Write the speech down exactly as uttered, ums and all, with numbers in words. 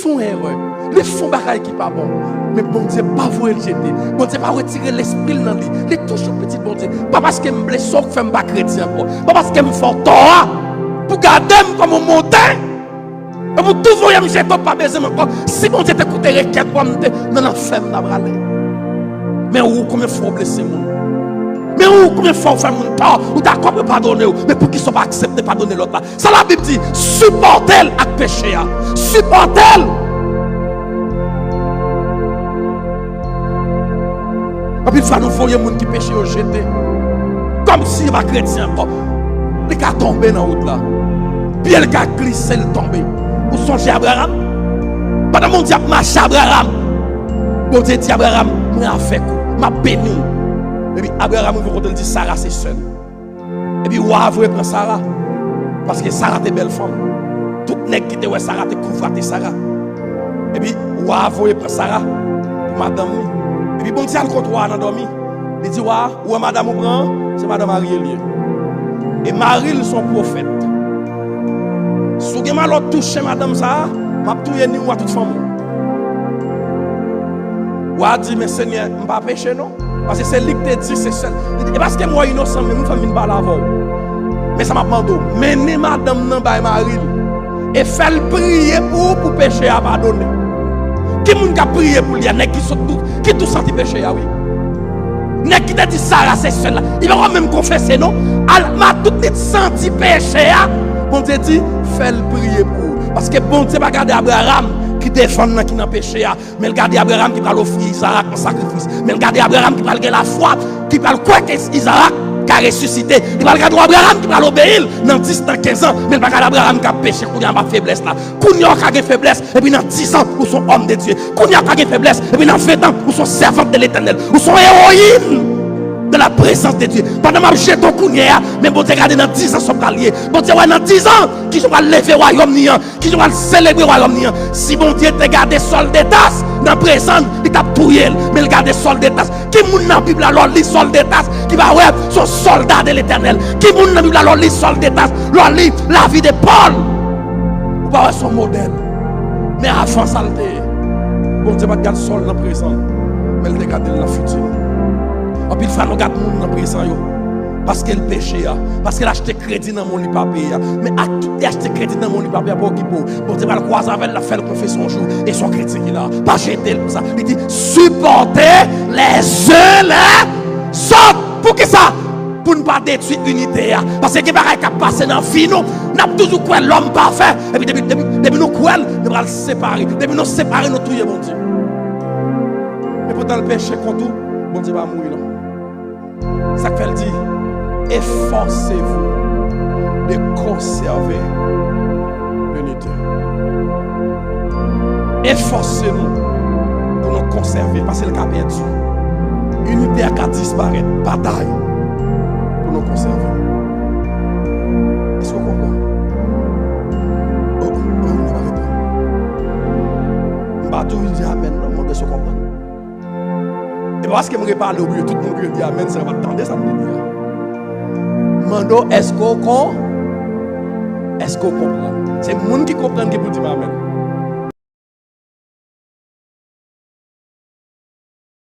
yon erè, li fè yon bagay ki pa bon, men Bondye pa voye l jete. Bondye pa retire lespri l nan li. Li toujou pitit Bondye. Pa paske m blese w k fè m pa kretyen ankò. Pa paske m fè w tò a pou gade m kòm yon monte. Epi w tou voye m jete, w pa bezwen m ankò. Si Bondye te koute rekèt ou a, m te nan lanfè m ta prale. Men ou, konbyen fwa w blese moun? Men ou, konbyen fwa w fè moun tò? Ou dakò pou yo padone w, men poukisa w pa aksepte padone lòt la? Sa Labib di, sipòte l ak peche a. Sipòte l. Anpil fwa, nou voye moun ki peche yo jete. Kòmsi yo pa kretyen ankò. Li ka tonbe nan wout la. Pye l ka glise, l tonbe. Ou sonje Abraram? Pandan Bondye ap mache Abraram, Bondye di Abraram, "Mwen avèk ou, m ap beni w." Epi Abraram rive kote l di, "Sara se sè l." Epi wa a voye pran Sara, paske Sara te bèl fanm. Tout nèg ki te wè Sara te konvwate Sara. Epi wa a voye pran Sara pou madanm li. Epi Bondye al kot wa a nan dòmi. Li di wa a, "Ou wè madanm ou pran an, se madanm mari l ye. E mari l se yon pwofèt. Si w gen malè w touche madanm sa a, m ap touye ni ou a tout fanmi w." Wa a di, "Men Senyè, m pa peche non." Paske se li ki te di se sèl. Li di, "E paske m wè w inosan, men m fè m vin pale avè w. Men sa m ap mande w, mennen madanm nan bay mari l, e fè l priye pou ou pou peche a padone." Ki moun k ap priye pou li a? Nèg ki sot tou, ki tou santi peche a, wi. Nèg ki te di Sara se sèl la, li poko menm konfese non. Al, matant li t santi peche a. Bondye di, "Fè l priye pou ou." Paske Bondye pa gade Abraram ki defann nan, ki nan peche a. Men l gade Abraram ki pral ofri Izarak an sakrifis. Men l gade Abraram ki pral gen lafwa, ki pral kwè ke Izarak ka resisite. Li pral gade yon Abraram ki pral obeyi l nan dis, nan kenz an. Men l pa gade Abraram k ap peche kounye a, ap feblès la. Kounye a w ka gen feblès, epi nan dis an, ou se yon òm de Dye. Kounye a w ka gen feblès, epi nan ven an, ou se yon sèvant de Letènèl. Ou se yon ewoyin de la prezans de Dye. Pandan m ap jete w kounye a, men Bondye gade nan dis an sa w pral ye. Bondye wè nan dis an, kijan w pral leve wayòm li an. Kijan w al selebre wayòm li an? Si Bondye te gade Sòl de Tars nan prezan, li t ap touye l. Men l gade Sòl de Tars. Ki moun nan Bib la, lè w li Sòl de Tars, ki pa wè se yon sòlda de Letènèl? Ki moun nan Bib la, lè w li Sòl de Tars, lè w li lavi de Pòl, ou pa wè se yon modèl? Men avan sa l te ye. Bondye pa t gade Sòl nan prezan, men l te gade l nan fiti. Anpil fwa, nou gade moun nan prezan yo paske l peche a, paske l achte kredi nan moun li pa peye a. Men ak tout li achte kredi nan moun li pa peye a, pa okipe w. Bondye pral kwaze avè l, l ap fè l konfesyon yon jou. E se yon kretyen ki la. Pa jete l pou sa. Li di, supportez les uns les autres. Poukisa? Pou n pa detwi inite a. Paske gen bagay k ap pase nan vi nou. N ap toujou kwè lòm pafè. Epi depi, depi, depi nou kwè l, nou pral separe. Depi nou separe, nou touye Bondye. Epoutan l peche kont ou, Bondye pa mouri non. Sa k fè l di, efforcez-vous de conserver l'unité. Efòse nou pou nou konsève, paske l ka pèdi. Inite a ka disparèt. Batay pou nou konsève. Èske w konprann? Oh, oh, oh, nou pa reponn. M pa tou vin di amèn non, m mande si w konprann. E pa paske m repale w byen, tout moun byen di amèn, se pa tande sa m di a. M mande w, èske w kon-, èske w konprann? Se moun ki konprann ki pou di m amèn.